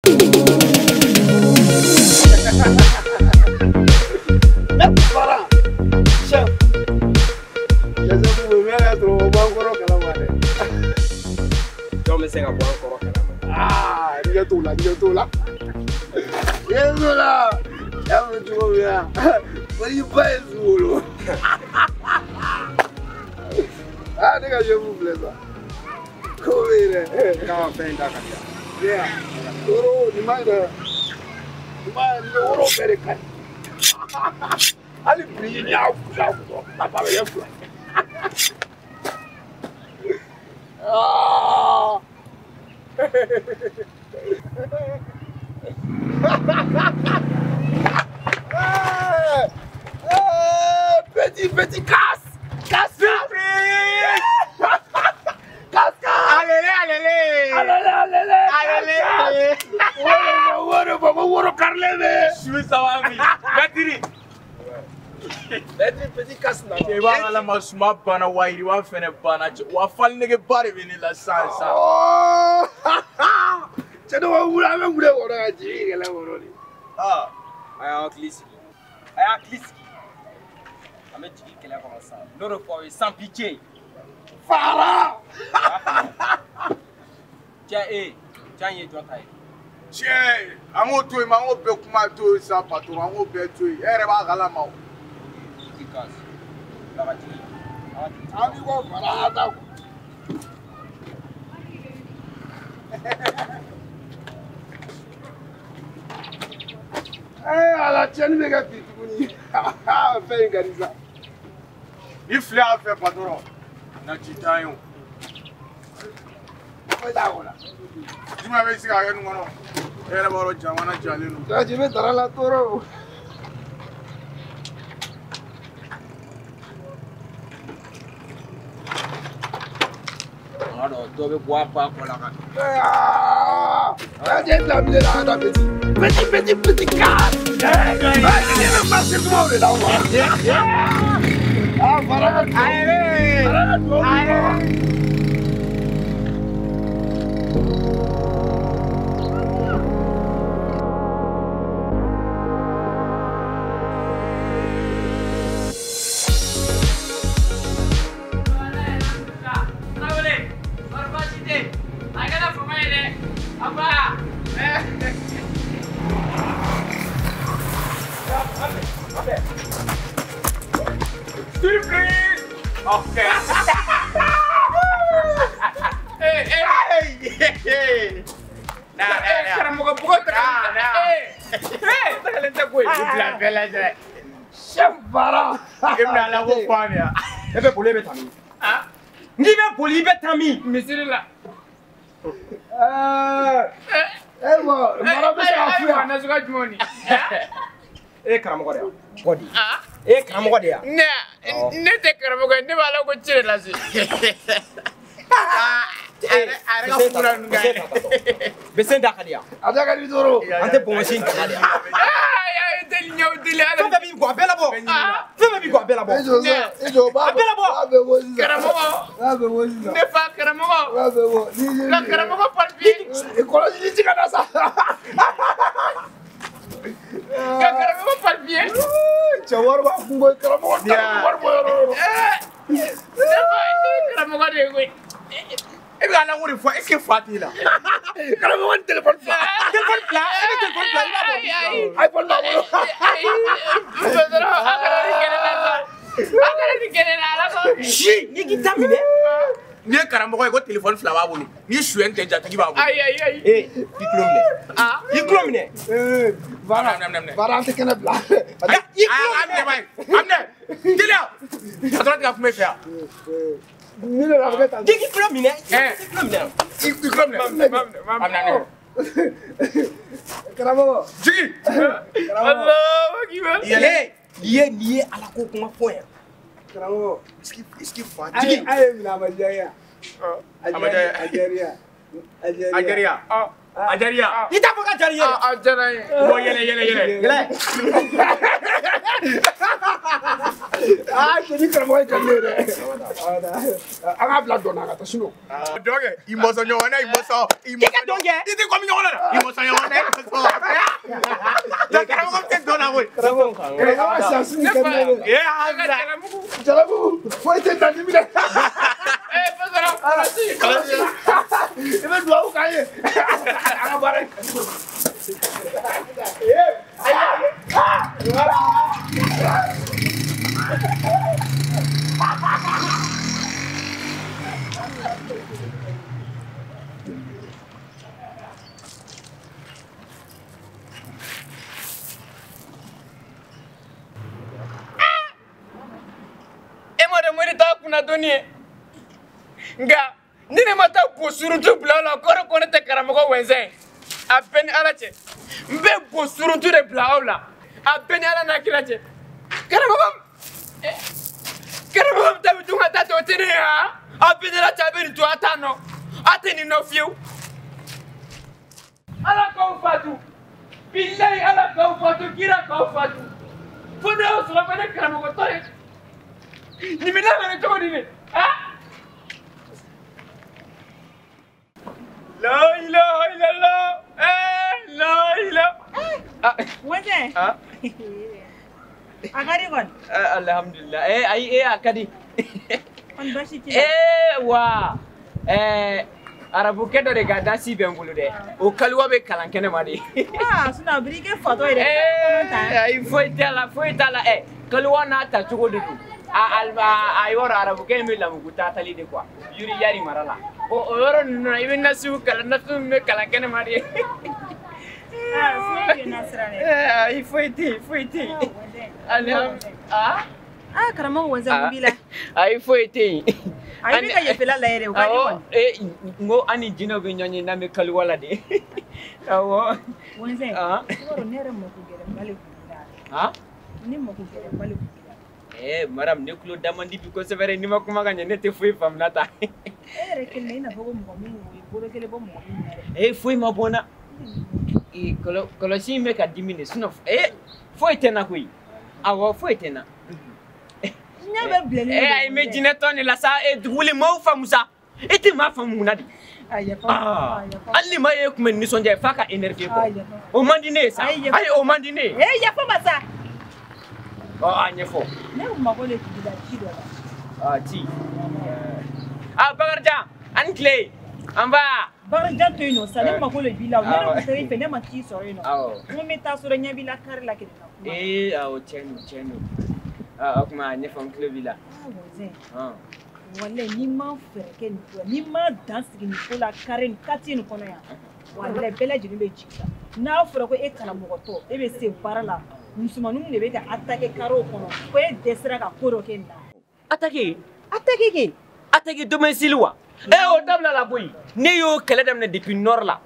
Chef. Jɔn bɛ se ka bɔ an kɔrɔ kalama? Aa, ɲɛ t'o la, ɲɛ t'o la. Ɲɛ t'o la. Y'a fɔ cogo min na, wari ba ye su wolo. Aa, ne ka chef filɛ sa. Ko bɛ yen dɛ. K'a ka fɛn in da ka di yan. Ne ya, woro nin ma ɲi dɛ. Nin ma ɲi, nin bɛ woro bɛɛ de ka ɲi. Hali biriki n'i y'a gosi a kun a bɛ kɛ fila ye. Ah! Petit, petit casse! Casse! Surprise! Casse, casse! Allez, allez! Allez, allez! Allez, allez! Woro, woro, woro, karlebe! Suis ça va, mi. Batiri! Petit, petit casse là. I b'a kalama suma banna wa yiriwa fɛnɛ banna wa fali nege ba de bɛ ne la sisan sisan. Cɛ dɔw bɛ wuli an bɛ wuli kɔnɔ ka jigin kɛlɛ kɔnɔ de. Aa, a y'a hakili sigi. A y'a hakili sigi. An bɛ jigin kɛlɛ kɔnɔ sisan. N'o de fɔ aw ye sans pitié. Fara! Cɛ e, cɛ in ye jɔn ta ye? Cɛ, an k'o to yen, an k'o bɛɛ kuma to yen sisan patron, an k'o bɛɛ to yen. E yɛrɛ b'a kalama o. An b'i kɔ fara ta. Ala tiɲɛni bɛ kɛ bi tuguni. Fɛn in ka di sa. Ni fili y'a fɛ patron, na ci t'an ye o. Foyi t'a kɔnɔ. Jumɛn bɛ se ka kɛ nin kɔnɔ? E yɛrɛ b'a dɔn jamana jalen don. Jaji bɛ dara la toro. Dɔ bɛ bɔ a ba kɔ la ka. A jɛ bila minɛ la, an ka taa petit. Petit, petit, petit casse. Ne bɛ marché kumaw de la wa. Ah, fara ka duwawu. Fara ka duwawu. Surprise! Ok. Hey, hey, hey! Karamɔgɔ bugɔ tɛ ka. Hey, tagalen tɛ koyi. I bila bɛɛ lajɛ. Chef Bara. E bɛna ala ko fɔ an ye. E bɛ boli e bɛ taa min? N'i bɛ boli i bɛ taa min? Misiri la. Eh bon, Bara bɛ se k'a f'u ye. Nasuguya jumɛn ni? E ye karamɔgɔ de ye wa? E ye karamɔgɔ de ye wa? Ne tɛ karamɔgɔ ye, ne b'a la ko ci de lase. A yɛrɛ ka fura ninnu ka ɲi. Bese da ka di yan. A da ka di toro. An tɛ bonbonsi in da di yan. Aa, deli ɲɛw deli ala. Fɛn fɛn b'i kɔ a bɛɛ labɔ. Fɛn fɛn b'i kɔ a bɛɛ labɔ. E jɔ sa, e jɔ b'a A bɛɛ labɔ. B'a bɛɛ bɔ sisan. Karamɔgɔ. B'a bɛɛ bɔ sisan. Ne fa karamɔgɔ. B'a bɛɛ bɔ. Ka karamɔgɔ palipiye. Kɔlɔsi ni ci ka na sa. Ka karamɔgɔ palipiye. Cɛ wari b'a kun bɔ karamɔgɔ taara wari bɔ yɔrɔ o yɔrɔ. Ne fa ne ye karamɔgɔ de ye koyi. E bɛ ka ala ko de fɔ, est ce que fa t'e la? Karamɔgɔ ni téléphone fila. Téléphone fila, e bɛ téléphone fila i b'a bɔ. iPhone b'a bolo. Dɔgɔtɔrɔ a kana nin kɛ ne la sa. A kana nin kɛ ne la ala ko. Si, n'i k'i ta minɛ. N'i ye karamɔgɔ ye ko téléphone fila b'a bolo, n'i suyɛn tɛ jatigi b'a bolo. Ayi ayi ayi. Ee, i tulo minɛ. I tulo minɛ. Bara, Bara an tɛ kɛnɛ bila. I tulo minɛ. A minɛ bayi, a minɛ. Teliya. Patron tɛ ka kuma e fɛ yan. Ni ne la bɛ kɛ tan. K'i tulo minɛ. I tulo minɛ. I tulo minɛ. A minɛ, a minɛ. Karamɔgɔ. Jigin. Alahu akibar. Yɛlɛ. Nin ye ala ko kuma fɔ yan. Karamɔgɔ. Est-ce que fa jigin. A ye minɛ a ma diya ye. A ma diya ye. A diyara ye. A diyara ye. A diyara ye. I t'a fɔ k'a diyara ye. A diyara n ye. Bon yɛlɛ yɛlɛ yɛlɛ. Yɛlɛ. Ah, je dis karamɔgɔ ye ka ne yɛrɛ. An k'a bila dɔn na ka taa sinon. Dɔn kɛ, i mɔsɔn ɲɔgɔn na, i mɔsɔn. K'i ka dɔn kɛ. I tɛ kɔmi ɲɔgɔn na dɛ. I mɔsɔn ɲɔgɔn na, i mɔsɔn. Karamɔgɔ tɛ dɔn na koyi. Karamɔgɔ, an ka siyansi nin ka di ne ye. Ee, an bila. Jalabugu, foyi tɛ na minɛ. Ee, Fasara, kɔlɔsi. I bɛ duwawu k'an ye. An ka baara in ka di. Ee, ayi, ah, voilà. E ma dɔn mori t'a kunna dɔnni ye nka ni ne ma taa bo suruntu bila aw la kɔrɔ ko ne tɛ karamɔgɔ wɛnsɛn ye a bɛɛ ni ala cɛ n bɛ bo suruntu de bila aw la a bɛɛ ni ala n'a kira cɛ karamɔgɔ karamɔgɔ bɛ taa bɛ dun ka taa ten o tɛ ne ye han aw bɛɛ ni ala cɛ a bɛ nin to a t'a nɔ a tɛ nin nɔ fiyewu ala k'aw fatu bilayi ala k'aw fatu kira k'aw fatu fo ne y'aw sɔrɔ fo ne karamɔgɔtɔ ye nin bɛ labɛn cogo di de ah. La ilaha illallah eh la ilaha ah Wɛsɛn. Ah A ka di kɔni. Alhamdulillah eh ayi eh a ka di. Kɔni baasi t'i la. Eh wa eh arabukɛ dɔ de ka dasi bɛ n bolo dɛ o kaliwa bɛ kalan kɛnɛ ma de. Ah sinon a b'i kɛ fatɔ ye dɛ. Eh ayi foyi t'a la foyi t'a la eh kaliwa n'a tacogo de don. A yɔrɔ arabukɛ in bɛ lamugu taatali de quoi yiri yari mara la bon o yɔrɔ ninnu na i bɛ nasiw kalan nasiw min bɛ kalan kɛnɛ ma de. Ah sinon i na siran dɛ. Eh ayi foyi tɛ yen foyi tɛ yen. Alhamdulilah. Ah karamɔgɔ wɛnsɛn mun b'i la. Ayi foyi tɛ yen. A i bɛ ka yefela lajɛ dɛ o ka di kɔni. Awɔ eh n ko an ni jinɛw bɛ ɲɔgɔn ye n'an bɛ kaliwa la de. Awɔ. Wɛnsɛn. Ah. I b'a dɔn ne yɛrɛ mako gɛlɛnba de tun b'i la. Ah. Ne mako gɛlɛnba de tun b'i la. Eh madame ne tulo da man di bi kosɛbɛ dɛ n'i ma kuma ka ɲɛ ne tɛ foyi faamuya ta. E yɛrɛ kelen na i n'a fɔ ko mɔgɔ min o ye bolo kelen bɔ mɔgɔ min na dɛ. Eh foyi ma bɔ n na. Eh kɔlɔsi in bɛ ka dimi de sinon eh foyi tɛ n na koyi. Awɔ foyi tɛ n na. Ɲɛ bɛ bilennen Eh ayi n bɛ jinɛ tɔn de la sa eh wuli maaw faamu sa. E tɛ maa faamu mun na de. A yafa ma Hali ni maa ye kun bɛ nisɔndiya f'a ka énervé quoi. O man di ne ye sa. Ayi o man di ne ye. Eh yafa ma sa. Ɔ a ɲɛfɔ. Ne mago de tun b'i la ci dɔ la. Ah ci. Ah Bakarijan a ni tile. An ba. Bakarijan to yen nɔ sa ne mago de b'i la ne yɛrɛ kun taara i fɛ ne ma t'i sɔrɔ yen nɔ. Awɔ. N ko n bɛ taa so dɛ ɲɛ b'i la kari la kelen na kuma. Ee awɔ tiɲɛ don tiɲɛ don. Ah o tuma a ɲɛfɔ n tulo b'i la. Ah Wɛnsɛn. Walayi n'i ma fɛɛrɛ kɛ nin ko la n'i ma dan sigi nin ko la kari nin quartier nin kɔnɔ yan walayi bɛɛ lajɛlen bɛ jigin la n'a fɔra ko e karamɔgɔtɔ e bɛ se baara la musomaninw de bɛ ka attaquer carreau kɔnɔ ko e dɛsɛra ka ko dɔ kɛ nin na. Attaquer? Attaquer kɛ. Attaquer domicile wa? Eh o dabila la koyi ne y'o kɛlɛ daminɛ depuis nord la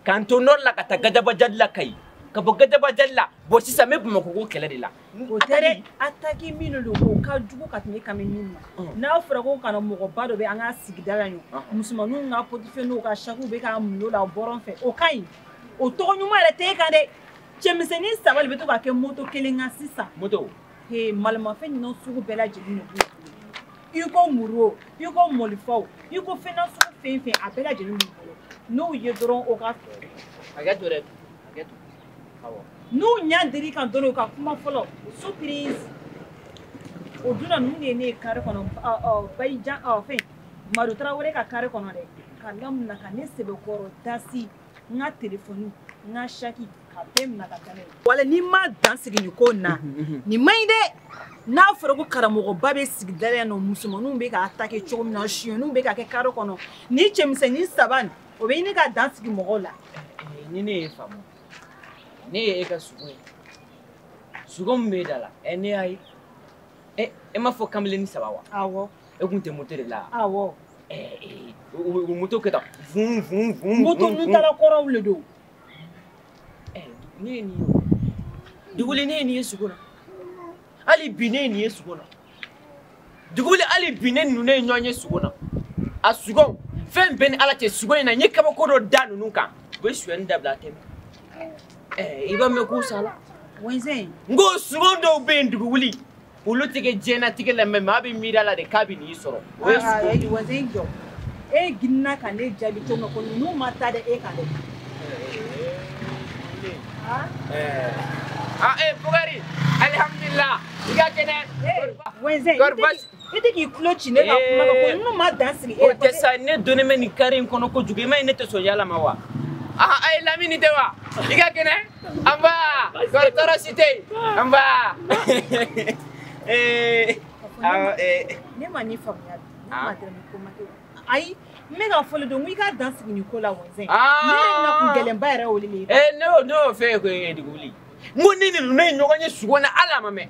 k'an to nord la ka taa Gajabajali la Kayi ka bɔ Gajabajali la bon sisan n bɛ Bamakɔ ko kɛlɛ de la. O tɛ dɛ attaquer min de don o ka jugu ka tɛmɛ e kan bɛ min ma n'a fɔra ko kana mɔgɔba dɔ bɛ an ka sigida la yen musomaninw ka portefeuille n'u ka sac bɛ k'a minɛ o la bɔrɔn fɛ o ka ɲi o tɔgɔ ɲuman yɛrɛ tɛ e kan dɛ cɛmisɛnnin saba de bɛ to ka kɛ moto kelen kan sisan. Moto. He malimafɛn ninnu sugu bɛɛ lajɛlen de b'u bolo i ko muru i ko mɔlifaw i ko fɛn nasugu fɛn fɛn a bɛɛ lajɛlen b'u bolo n'u ye dɔrɔn o ka. Hakɛ to dɛ hakɛ to. Awɔ. N'u ɲɛ dir'i kan dɔrɔn u ka kuma fɔlɔ surprise o donna ninnu de ye ne ye kare kɔnɔ Bayijan fɛn Madu Tarawele ka kare kɔnɔ dɛ ka lamina ka ne sɛbɛkɔrɔ dasi n ka telefɔni n ka saki ka bɛɛ minɛ ka taa n'a ye. Wala n'i ma dan sigi nin ko in na nin man ɲi dɛ n'a fɔra ko karamɔgɔba bɛ sigida la yan nɔ musomaninw bɛ ka attaquer cogo min na sonyɛniw bɛ ka kɛ kare kɔnɔ ni cɛmisɛnnin saba nin o bɛ ɲini ka dan sigi mɔgɔw la. Ni ne ye faamu ne ye e ka sogo ye sogo min b'e da la ɛ ne y'a ye ɛ e m'a fɔ kamalen saba wa. Awɔ. E kun tɛ moto de la. Awɔ. Ɛ o moto kɛ tan vun vun vun. Moto nutala kɔrɔw de don. Ɛ ne ye nin ye o Duguli ne ye nin ye sogo la hali bi ne ye nin ye sogo la Duguli hali bi ne ninnu ne ye ɲɔgɔn ye sogo la a sogo fɛn bɛɛ ni Ala cɛ sogo in na n ye kabako dɔ da ninnu kan u bɛ sonyɛni dabila a tɛ mɛn. I b'a mɛn k'u sala. Wɛnsɛn. N ko sogo dɔw bɛ yen Duguli Olu tɛ kɛ diɲɛnatigɛ la mais maa bɛ miiri a la de k'a bɛ n'i sɔrɔ. O ye sugo. Wɛnzɛn jɔ. E girinna ka ne jaabi cogo min na ko ninnu ma taa dɛ e kan dɛ. Ah Bukari, alihamudulila i ka kɛnɛ. Wɛnzɛn i tɛ k'i tulo ci ne ka kuma kan ko ninnu ma dan sigi e la. O tɛ sa ne donnen bɛ nin kari in kɔnɔ kojugu i ma ye ne tɛ sɔn yala ma wa. Ah ayi Lamini tɛ wa i ka kɛnɛ anba kɔri tɔɔrɔ si tɛ yen anba. Ne ma nin faamuya bi ne ma dɛrɛ ni ko ma kɛ ayi n bɛ ka fɔli don n ko i ka dan sigi nin ko la Wɛnzɛn. Ne yɛrɛ na kun gɛlɛnba yɛrɛ o de ye. Ne y'o fɛ yen koyi Duguli. N ko ne ni ninnu ye ɲɔgɔn ye sugo na hali a ma mɛn.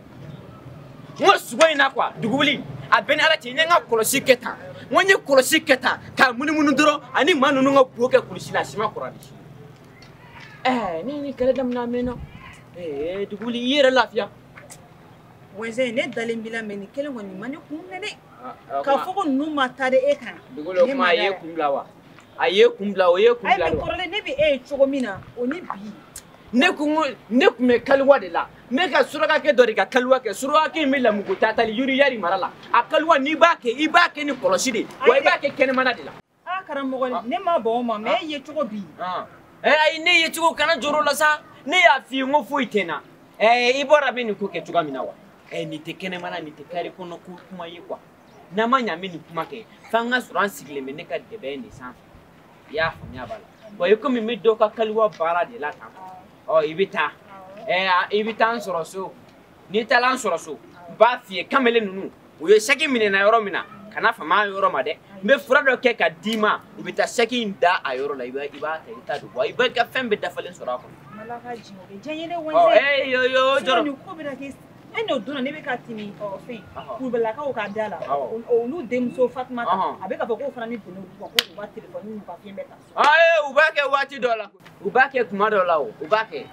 N ko sugo in na quoi Duguli a bɛɛ ni Ala cɛ n ye n ka kɔlɔsi kɛ tan n ko n ye kɔlɔsi kɛ tan k'a munumunu dɔrɔn ani maa ninnu ka bo kɛ kulusi la a si ma kɔrɔ ni si. Ne ni kɛlɛ daminɛ a mɛnna. Duguli i yɛrɛ lafiya. Wɛnzɛn ne dalen b'i la mais nin kelen kɔni ma ne kun minɛ dɛ. K'a fɔ ko ninnu ma taa dɛ e kan. Duguli o kuma a ye kun bila wa? A ye kun bila o ye kun bila. Ayi mais kɔrɔlen ne bɛ e ye cogo min na o ni bi. Ne kun bɛ kaliwa de la n bɛ ka surakakɛ dɔ de ka kaliwa kɛ surakakɛ in bɛ Lamugu tatali Yiriyari mara la a kaliwa n'i b'a kɛ i b'a kɛ ni kɔlɔsi de wa i b'a kɛ kɛnɛmana de la. Aa karamɔgɔ ne ma bɔn o ma mais e ye cogo bi. Ayi ne ye cogo kana jɔrɔ o la sa ne y'a f'i ye n ko foyi tɛ n na i bɔra bɛ nin ko kɛ cogoya min na wa nin tɛ kɛnɛmana nin tɛ kari kɔnɔ ko kuma ye quoi n'an ma ɲɛ an bɛ nin kuma kɛ f'an ka sɔrɔ an sigilen bɛ ne ka dɛbɛ in de sanfɛ i y'a faamuya b'a la wa i komi n bɛ dɔ ka kaliwa baara de la tan. I bɛ taa i bɛ taa n sɔrɔ so n'i taara n sɔrɔ so n b'a f'i ye kamalen ninnu u ye sɛki minɛ na yɔrɔ min na kana fama a yɔrɔ ma dɛ n bɛ fura dɔ kɛ ka d'i ma u bɛ taa sɛki in da a yɔrɔ la i b'a ta i bɛ taa don wa i b'a ka fɛn bɛɛ dafalen sɔrɔ a kɔnɔ. Ala ka jigin o bɛ diya n ye dɛ Wɛnzɛn. Yo jɔrɔ. Nin ko bɛna kɛ e n'o donna ne bɛ ka tɛmɛ fɛn kulubalilakaw ka da la olu denmuso Fatumata a bɛ k'a fɔ k'o fana ni donna olu kan ko u ka telefɔni n'u ka fɛn bɛɛ ta so. U b'a kɛ waati dɔ la u b'a kɛ kuma dɔ la o u b'a kɛ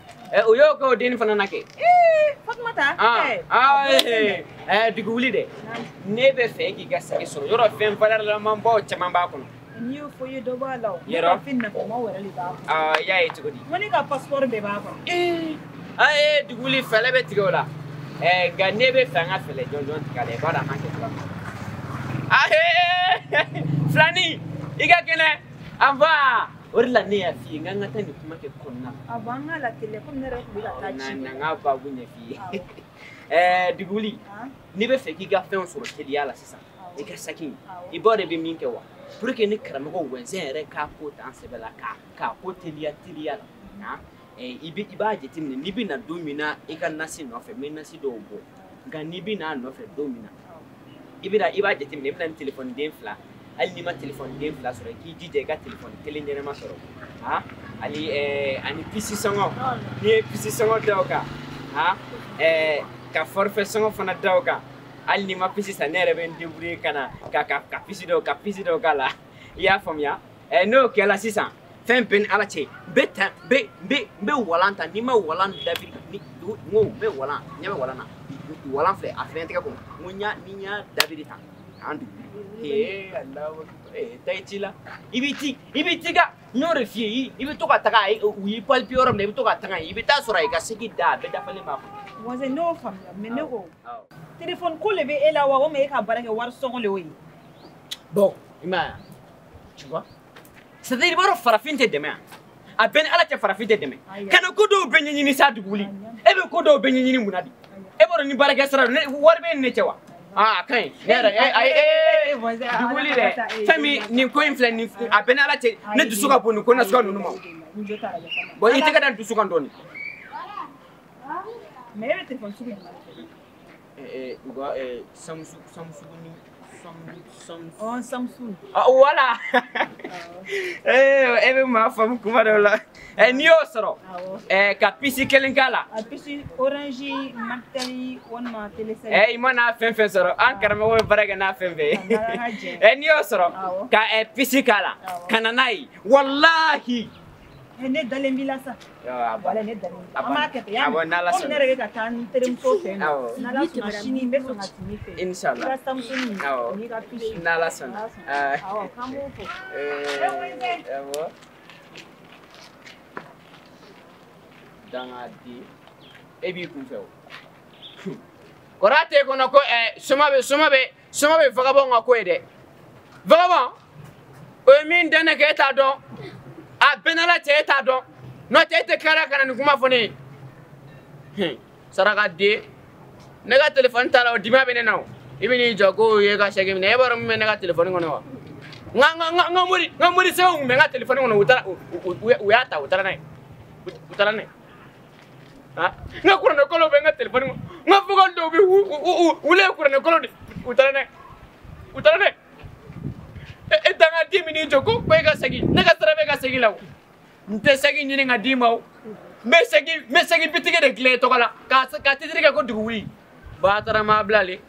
u y'o kɛ o denni fana na kɛ. Fatumata. Dugu wuli dɛ ne bɛ fɛ e k'i ka sagi sɔrɔ yɔrɔ fɛn valeur caman b'a kɔnɔ. N'i y'o fɔ i ye dɔ b'a la o. Yɔrɔ fɛn nafamaw yɛrɛ de b'a kɔnɔ. I y'a ye cogo di. Ko ne ka passeport bɛɛ b'a kɔnɔ. Dugu wuli fɛlɛ bɛ tigɛ o la. Nka ne bɛ fɛ an ka fɛlɛ jɔnjɔn tigɛ a la i b'a dɔn an b'a kɛ cogoya min na. Filani i ka kɛnɛ anba o de la ne y'a f'i ye n k'an ka taa nin kuma kɛ kɔnɔna la. Awɔ an k'a lateliya komi ne yɛrɛ tun bɛ ka taa ci. Na n k'a baabu ɲɛf'i ye. Duguli n'i bɛ fɛ k'i ka fɛnw sɔrɔ teliya la sisan i ka saki in i b'a dɔn i bɛ min kɛ wa pour que ni karamɔgɔ Wɛnzɛn yɛrɛ k'a ko ta an sɛbɛ la k'a ko teliya teliya la. I b'a jateminɛ n'i bɛ na don min na i ka nasi nɔfɛ n bɛ nasi dɔw bɔ nka n'i bɛ n'a nɔfɛ don min na i b'a jateminɛ i bɛ na ni telefɔni den fila hali n'i ma telefɔni den fila sɔrɔ i k'i jija i ka telefɔni kelen ɲɛnama sɔrɔ ani pisi sɔngɔ n'i ye pisi sɔngɔ da o kan ka forfait sɔngɔ fana da o kan hali n'i ma pisi san ne yɛrɛ bɛ n débrouiller ka na ka pisi dɔw k'a la i y'a faamuya n'o kɛra sisan. Fɛn bɛɛ ni Ala cɛ n bɛ ta n bɛ walan ta n'i ma walan dabiri ni n ko n bɛ walan ɲɛ bɛ walan na walan filɛ a filɛ n tɛgɛ kɔnɔ n ko ni n y'a dabiri tan k'an dugu Alahu taa i ci la i bɛ t'i ka n y'o de f'i ye i bɛ to ka taga u y'i palper yɔrɔ min na i bɛ to ka taga yen i bɛ taa sɔrɔ i ka segi da a bɛɛ dafalen b'a kɔnɔ. Wɛnzɛn ne y'o faamuya mais ne ko téléphone ko de bɛ e la wa walima e ka baara kɛ wari sɔngɔ de y'o ye. Bon i m'a ye tu vois. C'est-à-dire i b'a dɔn farafin tɛ dɛmɛ yan a bɛɛ ni Ala cɛ farafin tɛ dɛmɛ ka na ko dɔw bɛ ɲɛɲini sa Dugu wuli e bɛ ko dɔw bɛ ɲɛɲini mun na de e b'a dɔn ni baarakɛ sara don wari bɛ ne cɛ wa a ka ɲi ne yɛrɛ ayi Dugu wuli dɛ fɛn min nin ko in filɛ nin a bɛɛ ni Ala cɛ ne dusu ka bon nin ko nasuguya ninnu ma bon i tɛgɛ da n dusu kan dɔɔni. Mais e bɛ téléphone sugu jumɛn fɛ? U ka Samsung ni Samsung. Samsung. Voilà. E bɛ maa faamu kuma dɔw la. N'i y'o sɔrɔ. Ka pisi kelen k'a la. A pisi Orange, Mactel walima Telecel. I mana fɛn fɛn sɔrɔ an karamɔgɔ bɛ baara kɛ n'a fɛn fɛn ye. N'i y'o sɔrɔ ka pisi k'a la ka na n'a ye walahi. Ne dalen b'i la sa. Wala ne dalen b'i la. An b'a kɛ ten y'a mɛn. Komi ne yɛrɛ bɛ ka taa n terimuso fɛ yen nɔ. N'Ala sɔnna sini n bɛ sɔn ka tɛmɛ i fɛ. Inchallah. I ka Samsung n'i ka pisi. N'Ala sɔnna. Awɔ k'an b'o fɔ. Awɔ. Dangaden e b'i kun fɛ o. Kɔrɔ t'e kɔnɔ ko soma bɛ vagabond ka ko ye dɛ. Vagabond o ye min dan ne kɛ e t'a dɔn. A bɛɛ n'Ala cɛ e t'a dɔn. N'o tɛ e tɛ kari ka na nin kuma fɔ ne ye. Saraka den. Ne ka téléphone t'a la o dimi bɛ ne na o. I bɛ n'i jɔ ko ye ka sɛgi minɛ e b'a dɔn min bɛ ne ka téléphone kɔnɔ wa? N ka mori sɛbɛnw tun bɛ n ka téléphone kɔnɔ u taara u y'a ta u taara n'a ye. U taara n'a ye. N ka kuranɛkɔlɔw bɛ n ka téléphone kɔnɔ. N ka vocal dɔw bɛ olu ye kuranɛkɔlɔw de u taara n'a ye. U taara n'a ye. E dangaden min n'i jɔ ko e ka segin ne ka sira bɛ ka segin la o. N tɛ segin ɲini ka d'i ma o. N bɛ segin bitigi de dilan i tɔgɔ la ka titre kɛ ko dugu wuli. Batarama bilalen.